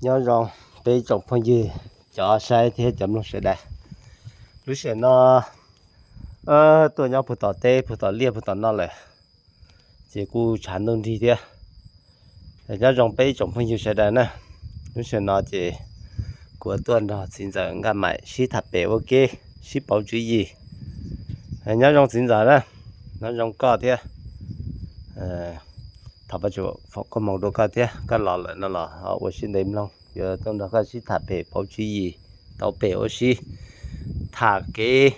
Nyob zoo peb tsoom phooj ywg cov saib thiab cov mloog sawv daws. Lub sij hawm no tuaj nyob puag tom teb, puag tom liaj puag tom no lawm, ces kuj tshav ntuj nrig thiab. Nyob zoo peb tsoom phooj ywg sawv daws na. Lub sij hawm no ces kuv tuaj nrog txiv ntxawm Nkaj Maim sib tham pem ua ke, sib pauv tswv yim. Nyob zoo txiv ntxawm na, nyob zoo koj thiab. Thov Vajtswv foom koob hmoov rau koj thiab, koj los lawm no los ua siab ntev mloog, yuav tuaj nrog koj sib tham pem pauv tswv yim, tau pem ua si tham kev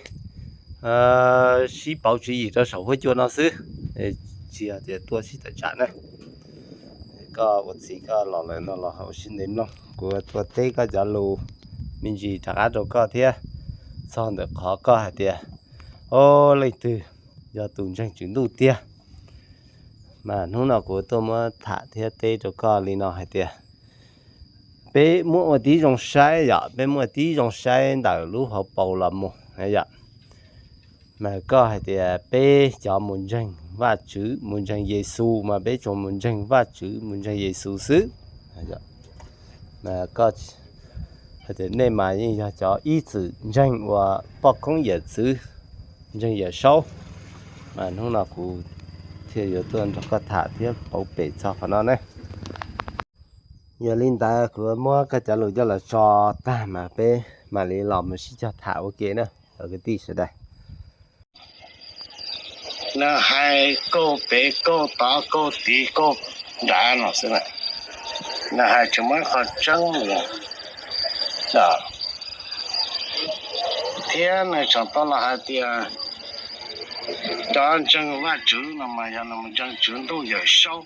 sib pauv tswv yim rau saum huab cua no xwb, tsis yog tias tuaj sib tawm tsam na. Koj ua txiv koj los lawm no los ua siab ntev mloog, kuv tuaj teb koj cov lus me ntsis rov qab rau koj thiab, txog ntawm qhov koj hais tias, o, leej twg yog tus ntseeg tswv ntuj tiag. Mas hnub no kuv tuaj muab tham thiab teb rau koj li no hais tias, peb muab ua tib zoo saib yom, peb muab ua tib zoo saib ntawm lub hauv paus los mus yom. Mas koj hais tias peb cov mus ntseeg Vajtswv, mus ntseeg Yexus mas peb tsuas mus ntseeg Vajtswv, mus ntseeg Yexus xwb. Mas koj hais tias nej mas yeej yog cov ib txwm ntseeg uas poj koob yawm txwv, ntseeg Yawm Saub. Mas hnub no kuv thiaj yuav tuaj nrog koj tham thiab pauv pem txog qhov no ne. Yog li ntawd kuv muab koj cov lus coj los tso tag mas peb mam li los mus sib cog tham ua ke na cov kwv tij sawv daws. Nws hais kauj pem kauj tod kauj tid kauj nrad no xwb, nws hais tsis muaj ib qho tseeb li. Thiab nws tseem tau los hais tias cov ntseeg Vajtswv no mas yog nws mus ntseeg Tswv Ntuj Yawm Saub.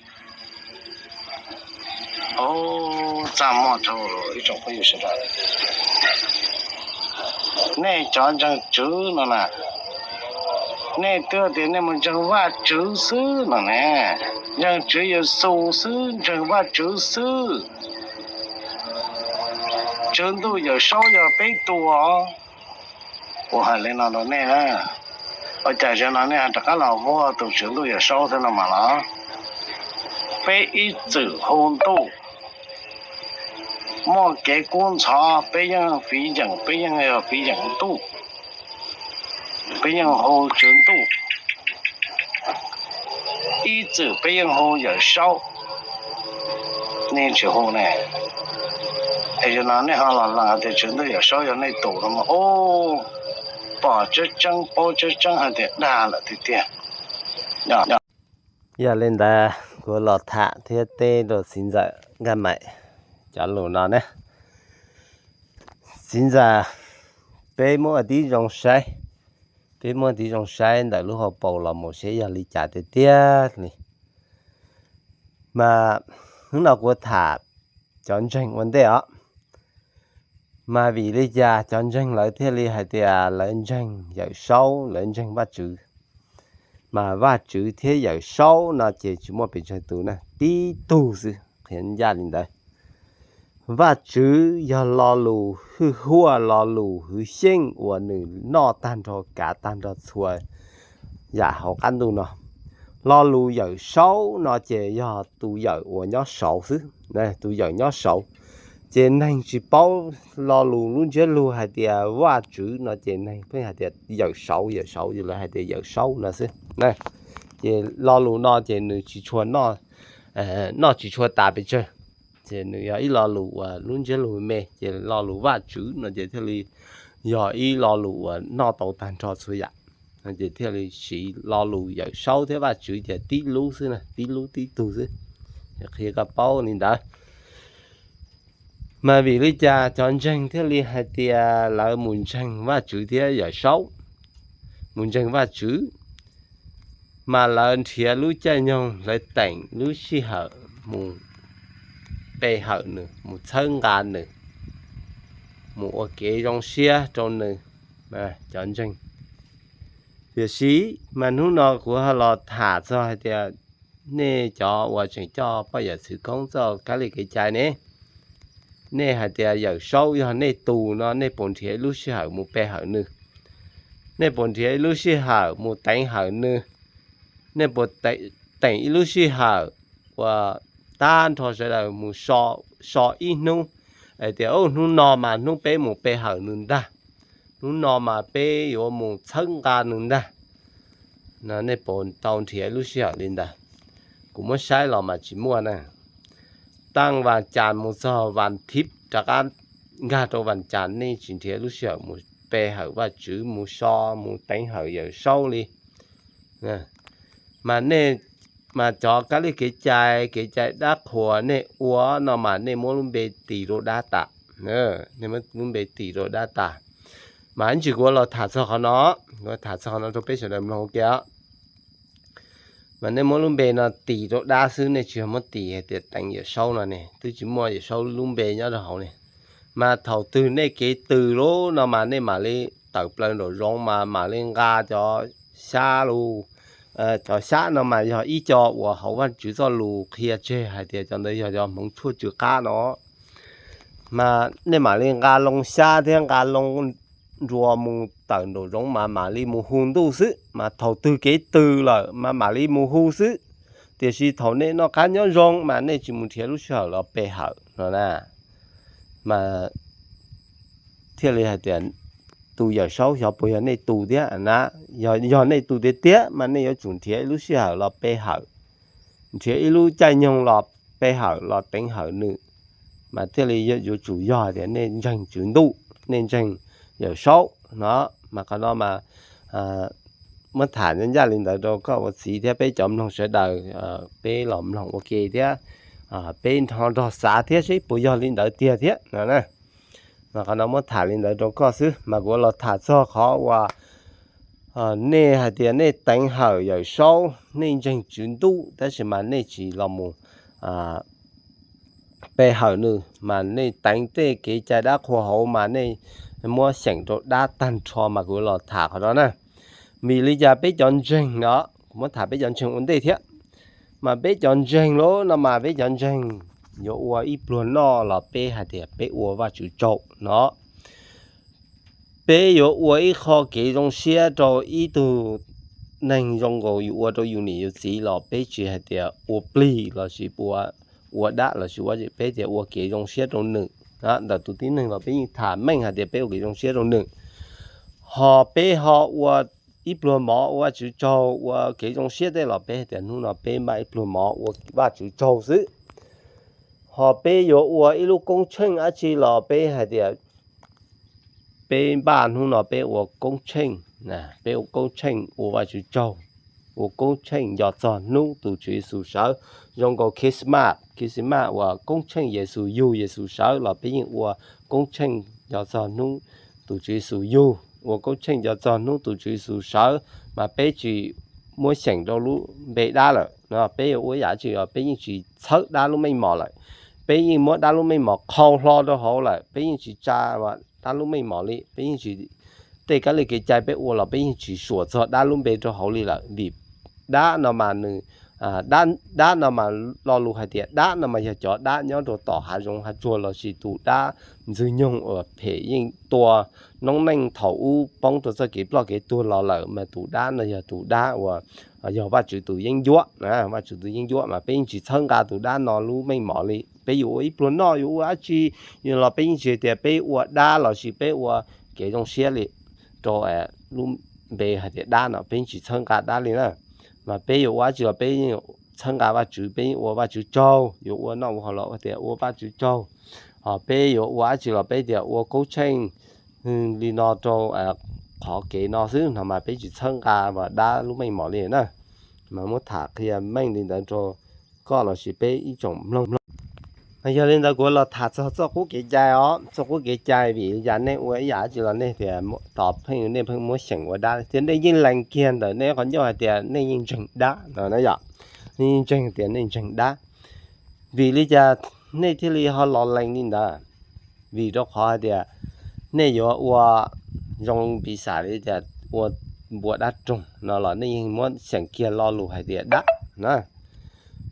Ub, txaj muag dhau ib tsoom phooj ywg sawv daws. Nej cov ntseeg Tswv no na, nej twb tias nej mus ntseeg Vajtswv xwb no ne, ntseeg Tswv Yexus xwb, ntseeg Vajtswv xwb. Tswv Ntuj Yawm Saub yog peb tus os. Kuv hais li no rau nej na, ua cas zaum no nej ho rov qab los vuag tus Tswv Ntuj Yawm Saub thiab no mas los? Peb ib txwm hu ntuj, muaj kev kub ntxhov peb yeej fiv yeem, peb yeej yog fiv yeem ntuj, peb yeej hu Tswv Ntuj. Ib txwm peb yeej hu Yawm Saub, nej tsis hu ne. Es zaum no nej ho los lees tias Tswv Ntuj Yawm Saub yog nej tus no mas, ub, pom tseeb tseeb paub tseeb tseeb hais tias dag lawm tiag tiag. Yog li ntawd kuv los tham thiab teb rau txiv ntxawm Nkaj Maim cov lus no ne. Txiv ntxawm, peb muab ua tib zoo saib, peb muab ua tib zoo saib ntawm lub hauv paus los mus seb yog li cas tiag tiag li. Mas hnub no kuv tham cov ntseeg ua ntej os. Mas vim li cas cov ntseeg lawv thiaj li hais tias lawv ntseeg Yawm Saub, lawv ntseeg Vajtswv? Mas Vajtswv thiab Yawm Saub no ces tsis muaj pes tsawg tus na, tib tug xwb, qhia ncaj li ntawd. Vajtswv yog lo lus hwj huaj, lo lus hwv xyeej uas nws noj tag nrho kav tag nrho txhua yam hauv qab ntuj no. Lo lus Yawm Saub no ces yog tus yawm uas nyob saud xwb, tus yawm nyob saud. Ces neeg tsis paub lo lus lub ntsiab lus hais tias Vajtswv no ces neeg pheej hais tias Yawm Saub, Yawm Saub, lawv hais tias Yawm Saub no xwb. Ces lo lus no ces nws tsis tshua noj, noj tsis tshua tas pes tsawg. Ces nws yog ib lo lus uas lub ntsiab lus me, ces lo lus Vajtswv no ces thiaj li yog ib lo lus uas noj tau tag nrho txhua yam. Ces thiaj li siv lo lus Yawm Saub thiab Vajtswv ces tib lub xwb na, tib lub tib tug xwb. Qhia koj paub li ntawd. Mas vim li cas cov ntseeg thiaj li hais tias lawv mus ntseeg Vajtswv thiab Yawm Saub, mus ntseeg Vajtswv, mas lawv nrhiav lub caij nyoog, lawv teem lub sij hawm mus pe hawm nws, mus txhawb nqa nws, mus ua kev zoo siab rau nws, cov ntseeg. Tiam sis mas hnub no kuv ho los tham txog hais tias nej cov uas tseem coj poj yawm txwv koob txoj kab li kev cai ne, nej hais tias Yawm Saub yog nej tus no, nej puas nrhiav ib lub sij hawm mus pe hawm nws? Nej puas nrhiav ib lub sij hawm mus teev hawm nws? Nej puas teem ib lub sij hawm uas tag nrho sawv daws mus so ib hnub, hais tias hnub no mas hnub peb mus pe hawm nws ntag, hnub no mas peb yuav mus txhawb nqa nws ntag. Nej puas tau nrhiav lub sij hawm li ntawd? Kuv muab saib los mas tsis muaj na. Taaj Vas Cas mus txog Vas Thib rov qab nkag rau Vas Cas, nej tsis nrhiav lub sij hawm mus pe hawm Vajtswv, mus so, mus teev hawm Yawm Saub li. Mas nej, mas cov kab li kev cai, kev cai dab qhuas nej ua no mas nej muab lub npe tis rau dab tas. Nej muab lub npe tis rau dab tas. Mas ib ntsis kuv los tham txog qhov no, kuv tham txog qhov no rau peb sawv daws mloog ua ke. Mas nej muab lub npe no tis rau dab xwb, nej tsis yog muab tis hais tias teev Yawm Saub no ne, twb tsis muaj Yawm Saub lub npe nyob rau hauv ne. Mas thaum twg nej kev tws lawm no mas nej mam li tawm plaws nraum zoov mas mam li nqa cov xyab lus. Cov xyab no mas yog ib co uas hauv Vajtswv txoj lus qhia tseg hais tias cov ntawd yog cov hmoov tshuaj tsw qab no. Mas nej mam li nqa loo xyab thiab nqa loo nruas mus tawm nraum zoov mas mam li mus hu ntuj xwb, mas thaum twg kev tws lawm mas mam li mus hu xwb. Tiam sis thaum nej noj qab nyob zoo mas nej tsis mus nrhiav lub sij hawm los pe hawm no na. Mas thiaj li hais tias tus Yawm Saub xyov puas yog nej tus thiab na. Yog nej tus tiag tiag mas nej yuav tsum nrhiav ib lub sij hawm los pe hawm, nrhiav ib lub caij nyoog los pe hawm los teev hawm nws, mas thiaj li yuav tsum yog tias nej ntseeg Tswv Ntuj, nej ntseeg Yawm Saub no. Mas qhov no mas muab tham ncaj ncaj li ntawd rau koj ua txiv thiab peb cov mloog sawv daws, peb los mloog ua ke thiab peb ho nrog xav thiab seb puas yog li ntawd tiag thiab no. Mas qhov no muab tham li ntawd rau koj xwb, mas kuv los tham txog qhov uas nej hais tias nej teev hawm Yawm Saub, nej ntseeg Tswv Ntuj tab sis mas nej tsis los mus pe hawm nws, mas nej teev tej kev cai dab qhuas hauv mas nej muab xyeem rau dab tag nrho, mas kuv los tham qhov no na. Vim li cas peb cov ntseeg no, kuv muab tham peb cov ntseeg ua ntej thiab, mas peb cov ntseeg lawm no mas peb cov ntseeg yuav ua ib pluag noj los peb hais tias peb ua Vajtswv tsaug no. Peb yuav ua ib qho kev zoo siab rau ib tug neeg zoo nkaus yus ua rau yus niam yus txiv los peb tsis hais tias ua plig lossis ua dab lossis ua, peb tias ua kev zoo siab rau nws. Ntawm tus tib neeg los peb yeej tham meej hais tias peb ua kev zoo siab rau nws. Ho peb ho ua ib pluag mov ua Vajtswv tsaug, ua kev zoo siab tej los peb hais tias hnub no peb npaj ib pluag mov ua Vajtswv tsaug xwb. Ho peb yuav ua ib lub koob tsheej dab tsi los peb hais tias peb npaj hnub no peb ua koob tsheej, peb ua koob tsheej ua Vajtswv tsaug, ua koob tsheej nco txog hnub tus Tswv Yexus sawv, zoo nkaus Christmas, Christmas uas koob tsheej Yexus yug Yexus sawv los peb yeej ua koob tsheej nco txog hnub tus Tswv Yexus yug, ua koob tsheej nco txog hnub tus Tswv Yexus sawv, mas peb tsis muab xyeem rau lub npe dab lawm no. Peb yuav ua yam dab tsi los peb yeej tsis txhawb dab lub meej mom lawm. Peb yeej muab dab lub meej mom qhau hlo rau hauv lawm, peb yeej tsis tsa dab lub meej mom li, peb yeej tsis, tej kab li kev cai peb ua los peb yeej tsis suam txog dab lub npe rau hauv li lawm. Vim dab no mas nws, dab no mas lo lus hais tias dab no mas yog cov dab nyob rau tom hav zoov hav tsuag lossis tus dab ntxwg nyoog uas phem yeej tua noob neej thaum ub poob rau txoj kev ploj kev tuag los lawm, mas tus dab no yog tus dab uas yog Vajtswv tus yeeb ncuab, Vajtswv tus yeeb ncuab mas peb yeej tsis txhawb nqa tus dab no lub meej mom li. Peb yuav ua ib pluag noj yuav ua dab tsi los peb yeej tsis tias peb ua dab lossis peb ua kev zoo siab li rau lub npe hais tias dab no, peb yeej tsis txhawb nqa dab li na. Mas peb yuav ua dab tsi los peb yeej txhawb nqa Vajtswv, peb yeej ua Vajtswv tsaug, yuav ua noj ua haus los tias ua Vajtswv tsaug. Ho peb yuav ua dab tsi los peb tias ua koob tsheej li no rau qhov kev no xwb no mas peb tsis txhawb nqa dab lub meej mom li na. Mas muab tham qhia meej li ntawd rau koj lossis peb ib tsoom mloog. Mas yog li ntawd kuv los tham txog txoj qub kev cai os, txoj qub kev cai vim li cas nej ua ib yam dab tsi los nej tias tos pheej nej pheej muab xyeem ua dab thiab nej yeej lees kiag ntawm nej qhov ncauj hais tias nej yeej ntseeg dab no na yom. Nej yeej ntseeg tias nej ntseeg dab. Vim li cas nej thiaj li ho los lees li ntawd? Vim rau qhov hais tias nej yuav ua zoo piv xam li tias ua npua dab roog no los nej yeej muab xyeem kiag lo lus hais tias dab na.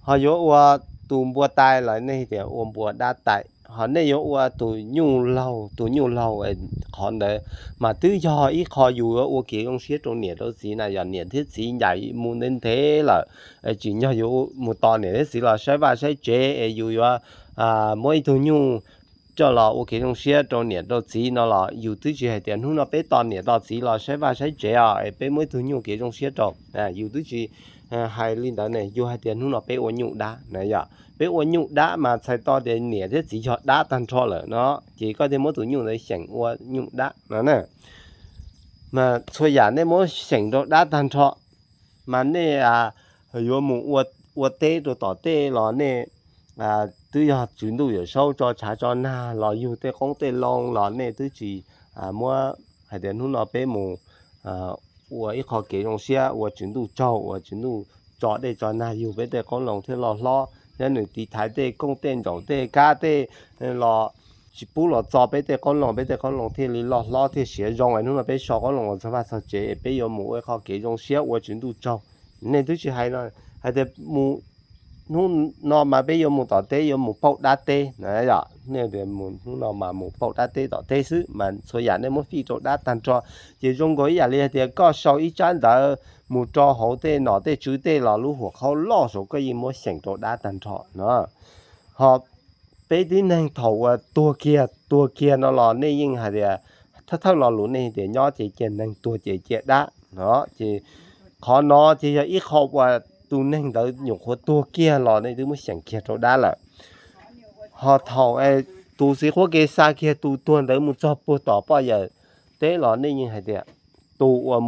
Ho yuav ua tus npua tais los nej tias ua npua dab tais, ho nej yuav ua tus nyuj laug, tus nyuj laug qhov ntawd mas twb yog ib qho yus yuav ua kev zoo siab rau niam rau txiv na, yog niam thiab txiv ncaim mus ntev ntev lawm, tsim nyog yus mus tos niam thiab txiv los saib vaj saib tsev es yus yuav muab ib tug nyuj coj los ua kev zoo siab rau niam rau txiv no los yus twb tsis hais tias hnub no peb tos niam tos txiv los saib vaj saib tsev os, peb muab ib tug nyuj kev zoo siab rau. Yus twb tsis hais li ntawd ne, yus hais tias hnub no peb ua nyuj dab na yom. Peb ua nyuj dab mas txhais tau tias niam thiab txiv yog dab tag nrho lawm no, ces koj thiaj muab tus nyuj ntawd xyeem ua nyuj dab no na. Mas txhua yam nej muab xyeem rau dab tag nrho, mas nej yuav mus ua teb rau tom tej los nej twb yog Tswv Ntuj Yawm Saub tso tshav tso nag los yug tej qoob tej loo los nej twb tsis muab hais tias hnub no peb mus ua ib qho kev zoo siab ua Tswv Ntuj tsaug, ua Tswv Ntuj tso dej tso nag yug peb tej qoob loo thiaj loj hlob, thiab nws tiv thaiv tej kooj tej ntsaum tej kab tej los tsis pub los txo peb tej qoob loo, peb tej qoob loo thiaj li loj hlob thiaj siav zoo. Hnub no peb so qoob loo txog vaj txog tsev, peb yuav mus ua ib qho kev zoo siab ua Tswv Ntuj tsaug. Nej twb tsis hais no, hais tias mus hnub no mas peb yuav mus tom teb, yuav mus pauj dab teb na yom. Nej tias mus hnub no mas mus pauj dab teb tom teb xwb, mas txhua yam nej muab fij rau dab tag nrho. Ces zoo nkaus ib yam li hais tias koj sau ib tsab ntawv mus rau hauv tej nom tej tswv tej los lub huam qhaub loj saud koj yeej muab xyeem rau dab tag nrho no. Ho peb tib neeg thaum uas tuag kiag tuag kiag no los nej yeej hais tias thawj thawj lo lus nej tias nyob ces cia neeg, tuag ces cia dab no. Ces qhov no ces yog ib qho uas tus neeg ntawd nyuam qhuav tuag kiag los nej twb muab xyeem kiag rau dab lawm. Ho thaum tus xiv qhuab kev xa kiag tus tuag ntawd mus txog puag tom poj yawm teb los nej yeej hais tias tus uas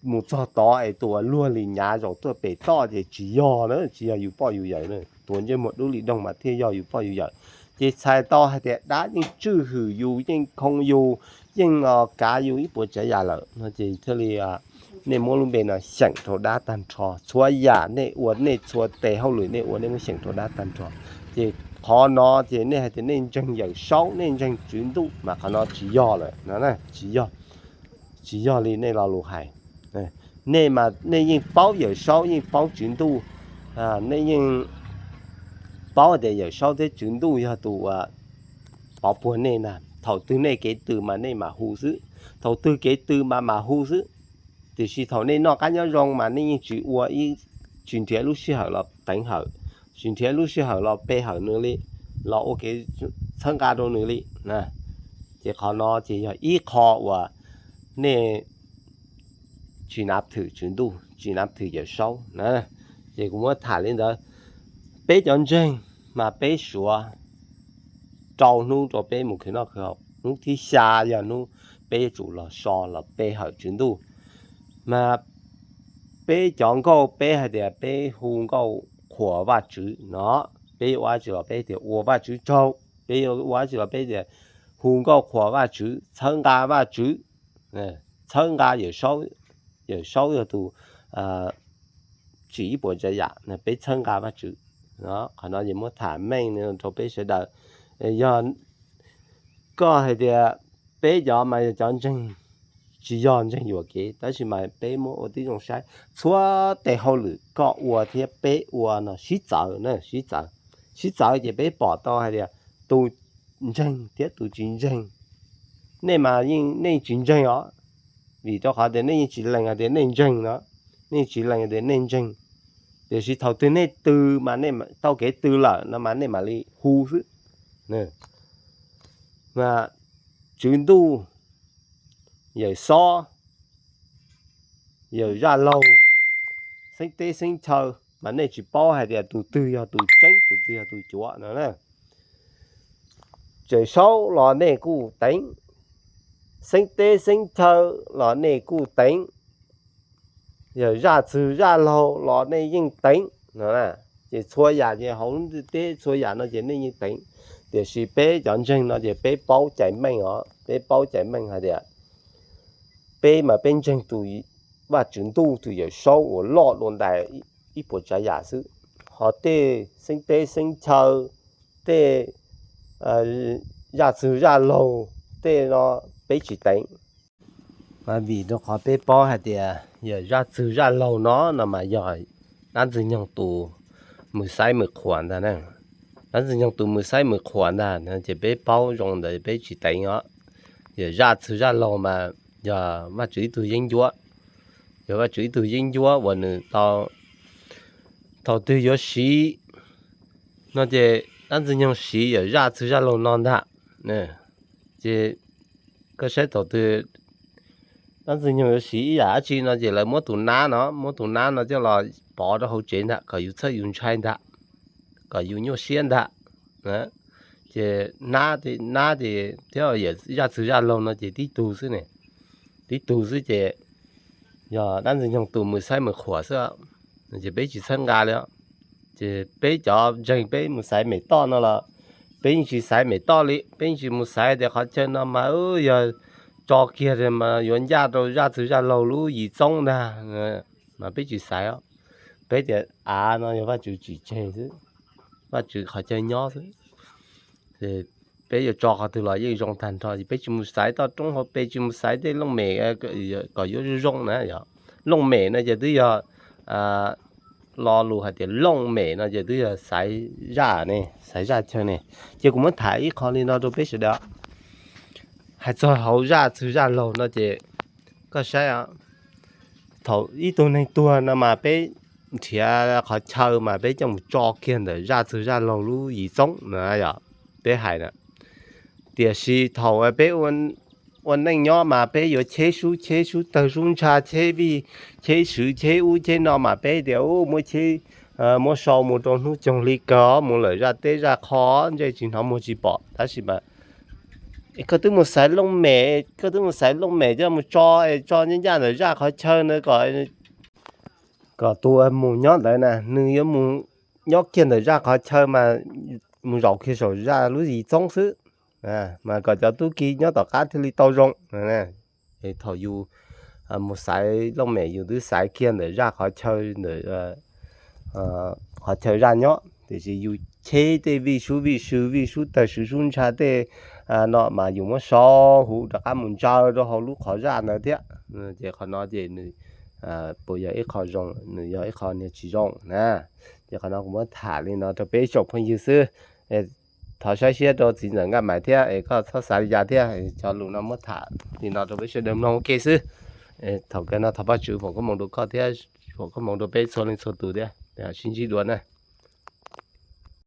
mus txog tod es tus uas luag li nyav zaum tuaj pem toj ces tsis yog na, tsis yog yus poj yus yawm na. Tus uas ntsej muag dub li doog mas thiaj yog yus poj yus yawm. Ces txhais tau hais tias dab yeej tswj hwm yus, yeej khoo yus, yeej kav yus ib puas tsav yam lawm no ces thiaj li nej muab lub npe no xyeem rau dab tag nrho. Txhua yam nej ua, nej txhua tes hauj lwm nej ua nej muab xyeem rau dab tag nrho. Ces qhov no ces nej hais tias nej ntseeg Yawm Saub, nej ntseeg Tswv Ntuj mas qhov no tsis yog lawm no, tsis yog, tsis yog li nej lo lus hais. Nej mas nej yeej paub Yawm Saub, yeej paub Tswv Ntuj, nej yeej paub tias Yawm Saub thiab Tswv Ntuj yog tus uas pov puag nej na. Thaum twg nej kev tws mas nej mam hu xwb, thaum twg kev tws mas mam hu xwb. Tiam sis thaum nej noj qab nyob zoo mas nej yeej tsis ua ib, tsis nrhiav lub sij hawm los teev hawm, tsis nrhiav lub sij hawm los pe hawm nws li, los ua kev txhawb nqa rau nws li. Ces qhov no ces yog ib qho uas nej tsis nav thwm Tswv Ntuj, tsis nav thwm Yawm Saub na. Ces kuv muab tham li ntawd. Peb cov ntseeg mas peb suav rau hnub rau peb mus khwv noj khwv haus, hnub thib xya yog hnub peb yuav tsum los so los pe hawm Tswv Ntuj. Mas peb cov nkauj peb hais tias peb hu nkauj qhuas Vajtswv no, peb yuav ua dab tsi los peb tias ua Vajtswv tsaug, peb yuav ua dab tsi los peb tias hu nkauj qhuas Vajtswv, txhawb nqa Vajtswv, txhawb nqa Yawm Saub, Yawm Saub yog tus tsim ib puas tsav yam, peb txhawb nqa Vajtswv. Qhov no ces muab tham meej rau peb sawv daws. Yog koj hais tias peb cov mas yog cov ntseeg, tsis yog ntseeg yuam kev, tab sis mas peb muab ua tib zoo saib txhua tes hauj lwm koj ua thiab peb ua no sib txawv na, sib txawv. Sib txawv ces peb pom tau hais tias tus ntseeg thiab tus tsis ntseeg. Nej mas yeej nej tsis ntseeg os, vim rau qhov tias nej yeej tsis lees hais tias nej ntseeg no, nej tsis lees hais tias nej ntseeg. Tiam sis thaum twg nej tws mas nej tau kev tws lawm no mas nej mam li hu xwb. Mas Tswv Ntuj, Yawm Saub, Yawm Zaj Laug, xeeb teb xeeb chaw, mas nej tsis paub hais tias tus twg yog tus tseeb tus twg yog tus cuav no. Yawm Saub los nej kuj teev, xeeb teb xeeb chaw los nej kuj teev, yawm Zaj Txwg Zaj Laug los nej yeej teev no. Ces txhua yam ces hauv lub ntiaj teb txhua yam no ces nej yeej teev. Tiam sis peb cov ntseeg no ces peb paub cais meej os, peb paub cais meej hais tias peb mas peb ntseeg tus Vajtswv Ntuj tus Yawm Saub uas loj dua ntais ib puas tsav yam xwb. Ho tej xeeb teb xeeb chaw, tej Zaj Txwg Zaj Laug, tej no peb tsis teev. Mas vim rau qhov peb paub hais tias yawm Zaj Txwg Zaj Laug no no mas yog dab Ntxwg Nyoog tus mws xaib mws qhuas ntag na. Dab Ntxwg Nyoog tus mws xaib mws qhuas ntag ces peb paub zoo ntawd peb tsis teev os. Yawm Zaj Txwg Zaj Laug mas yog Vajtswv ib tug yeeb ncuab, yog Vajtswv ib tug yeeb ncuab uas nws tau, thaum twg yuav siv no ces dab Ntxwg Nyoog siv yawm Zaj Txwg Zaj Laug no ntag. Ces koj saib thaum twg dab ntxwg nyoog yuav siv ib yam dab tsi no ces lawv muab tus nab no, muab tus nab no coj los pov rau hauv tsev ntag kom yus txhawj yus ntshai ntag, kom yus nyuaj siab ntag. Ces nab, nab ces thiab zaj txwg zaj laug no ces tib tug xwb ne, tib tug xwb ces yog dab ntxwg nyoog tus mus xaiv mus qhuas xwb, ces peb tsis txhawb nqa li. Ces peb cov ntseeg peb mus xaiv mem toj no los peb yeej tsis xaiv mem toj li, peb yeej tsis mus xaiv tias qhov chaw no mas yog tso kiag mas yuav ncaj rau zaj txwg zaj laug lub yim txoob ntag, mas peb tsis xaiv. Peb tias av no yog Vajtswv tsim tseg xwb, Vajtswv qhov chaw nyob xwb. Peb yuav tso qhov twg los yeej zoo tag nrho, peb tsis mus xaiv toj roob hauv pes, tsis mus xaiv tej looj mem kom yuav zoo zoo na. Yog looj mem no ces twb yog lo lus hais tias looj mem no ces twb yog xaiv zaj ne, xaiv zaj chaw ne. Ces kuv muab tham ib qho li no rau peb sawv daws. Hais txog hauv zaj txwg zaj laug no ces koj saib, thaum ib tug neeg tuag no mas peb nrhiav qhov chaw mas peb coj mus tso kiag ntawm zaj txwg zaj laug lub yim txoob na, yog peb hais na. Tiam sis thaum peb ua neej nyob mas peb yuav cheb sub cheb sub tawg sub ntsha, cheb vij cheb swv cheb ub cheb no mas peb tias muab cheb, muab sau mus rau hnub coog hli kawg mus lawm zaj teb zaj qho, ntsej tsis hnov muag tsis pom. Tab sis mas koj twb mus xaiv looj mem, koj twb mus xaiv looj mem coj mus tso, tso ncaj ncaj ntawm zaj qhov chaw na kom, kom tus mus nyob ntawd na nws yuav mus nyob kiag ntawm zaj qhov chaw mas mus zaum kiag saum zaj lub yim txoob xwb, mas kom cov tub ki nyob tom qab thiaj li tau zoo. Thaum yus mus xaiv looj mem yus twb xaiv kiag ntawm zaj qhov chaw, ntawm qhov chaw zaj nyob, tiam sis yus cheb tej vij sub vij sw vij sub tawg swv sub ntsha tej no mas yus muab sau huv rov qab mus ntsaws rau hauv lub qhov zaj ntawd thiab. Ces qhov no ces nws puas yog ib qho zoo, nws yog ib qho niag tsis zoo na. Ces qhov no kuv muab tham li no rau peb tsoom phooj ywg xwb. Thov saib siab rau txiv ntxawm Nkaj Maim thiab es koj txhob xav li cas thiab, cov lus no muab tham li no rau peb sawv daws mloog ua ke xwb. Thaum kawg no thov Vajtswv foom koob hmoov rau koj thiab foom koob hmoov rau peb txhua leej txhua tus thiab, sib ntsib dua na.